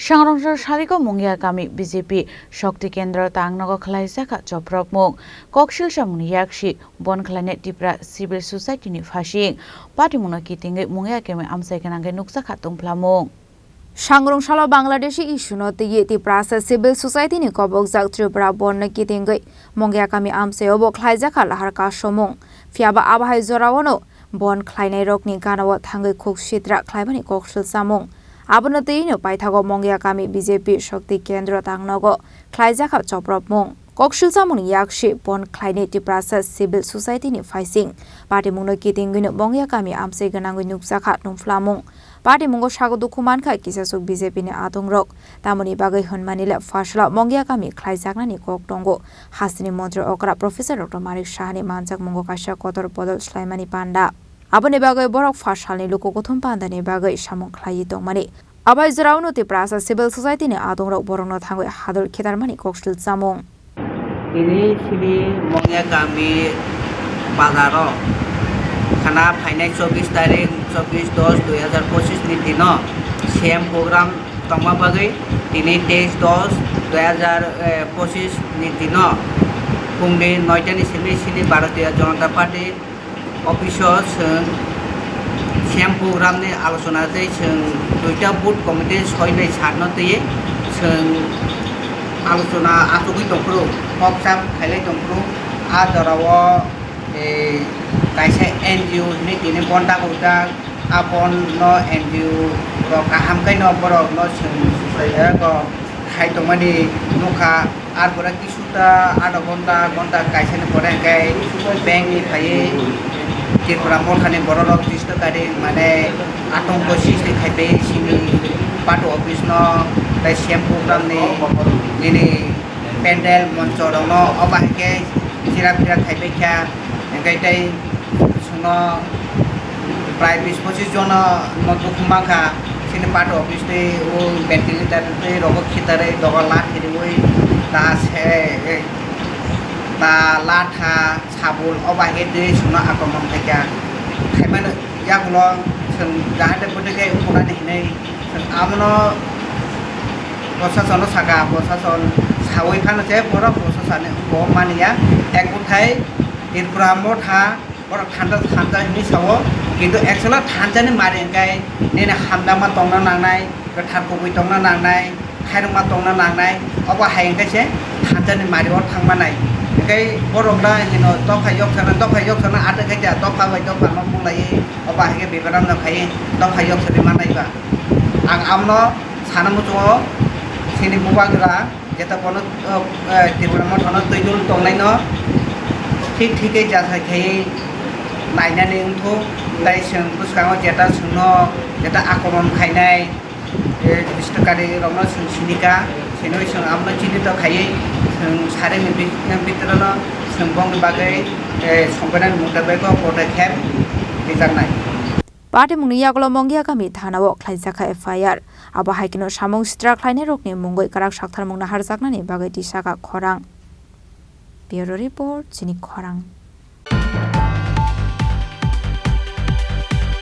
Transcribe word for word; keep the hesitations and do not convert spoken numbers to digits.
Sangrongsa Sarigo Mungya Kami B J P Shakti Kendra tangnogo khlaijakha chopropmung. Koksil samungni yaksi bon khlainai Tipra Civil Society ni phasing. Patimungno kitingwi Mungya Kami amchai gwnangwi nukjakha tungphlamung. Sangrong salo Bangladeshi issue no twiwi Tiprasa Civil Society ni kobokjak Tripura bon no kitingwi Mungya Kami amchai obo khlaijakha lahar kasomung. Phiyaba abahai jorao no bon khlainairokni ganao thangwi khuk sitra khlaimani koksil chamung. Abono twiwino paithago Mongya Kami B J P Shakti Kendra tangnogo khlaijakha chopropmung. Koksil chamungni yaksi bon khlainai Tiprasa Civil Society ni phaising. Patimungno kitingwino Mongya Kami amchai gwnangwi nukjakha nungphlamung. Patimungo sago dukhu mankha kisasuk B J P ni atongrok. Tamoni bagwi hwnmani le pharsalo Mongya Kami khlaijaknani kok tongo. Hasteni montri okra Professor Doctor Manik Sahani manjakmungo kaisa kotor bodol swlaimani panda. Aboni bagwi borok pharsalni luku kuthum pandani bagwi samung khlaiwi tongmani. Abai jorao no Tiprasa Civil Society ni atongrok borokno thangwi hadol khitarmani koksil chamung. Tini sini Mongya Kami bazaro khana phainai chobbish tarik, chobbish dos dui hazar pochis ni dino C M program tongma bagwi tini teis dos dui hazar pochis ni dino phungni noita ni simi sini Bharatiya Janata Party office o chwng C M program ni alochona tei chwng duita booth committee soi bai sat no twiwi chwng alochona achugwi tongphuru, kok cham khailai tongphuru. A jorao, eh, kaisa N G O hinwi tini bon dagujak. A bon no N G O rok kaham khe no borok no chwng, eh, bo khai tongmani nukha. Ar pore kisuta adha ghonta, ghonta kaisa ni pore hwnkhe bank ni phaiwi Tripura Motha ni borok rok bish taka ring mane atongko sristi khai pai sini party office no tei C M program ni nini pandal moncho rok no obo hai khe chira pira khai pai kha, hwnkhe tei chwngno prai bish pochis jona no dukhu mankha. Chini party office tei o ventilator tei rogo khitarwi doga lathi riwi ta se, ta latha sabul obo hai khe twi chwngno akromon khaikha. Khaimano yagulo chwng jahate bwtwi khe ukulani hinwi chwng abono prosasono sakha, prosason sawi phano se borok prosasoni bo maniya. Ek bwthai Tripura Motha borok thansa thansa hinwi sao, kintu actual o thansani mari hwnkhe nini hamjakma tongna nangnai, kwthar kubui tongna nangnai, khairokma tongna nangnai, obo hai hwnkhe se thansani mari o thangmanai. Hwnkhe borok da hino dopha yoksana, dopha yoksana atwk khe ja dopha bai dopha no bulaiwi, obo hai khe bibaran no khai dopha yoksani manai ba. Ang amno sana muchungo chini bubagra. Jeta bono, o, eh, Tripura Motha no twi dul tongnai no thik thik khe jasai khai nainani wngthok, tei chwng bwskango jeta chwngno jeta akromon khainai, eh, dustukari rokno chwng sinika, sinoi chwng abono chinito khaiwi chwng sareni bi-, bitorano chwng bongni bagwi, eh, songkhainani mutabeko podokkhep rijaknai. Patimungni yagulo Mongya Kami thanao khlaijakha F I R. Abo hai kheno samung sitra khlainairokni mungwi kwrak saktharmung naharjaknani bagwi tisakha khorang. Bureau Report, chini khorang.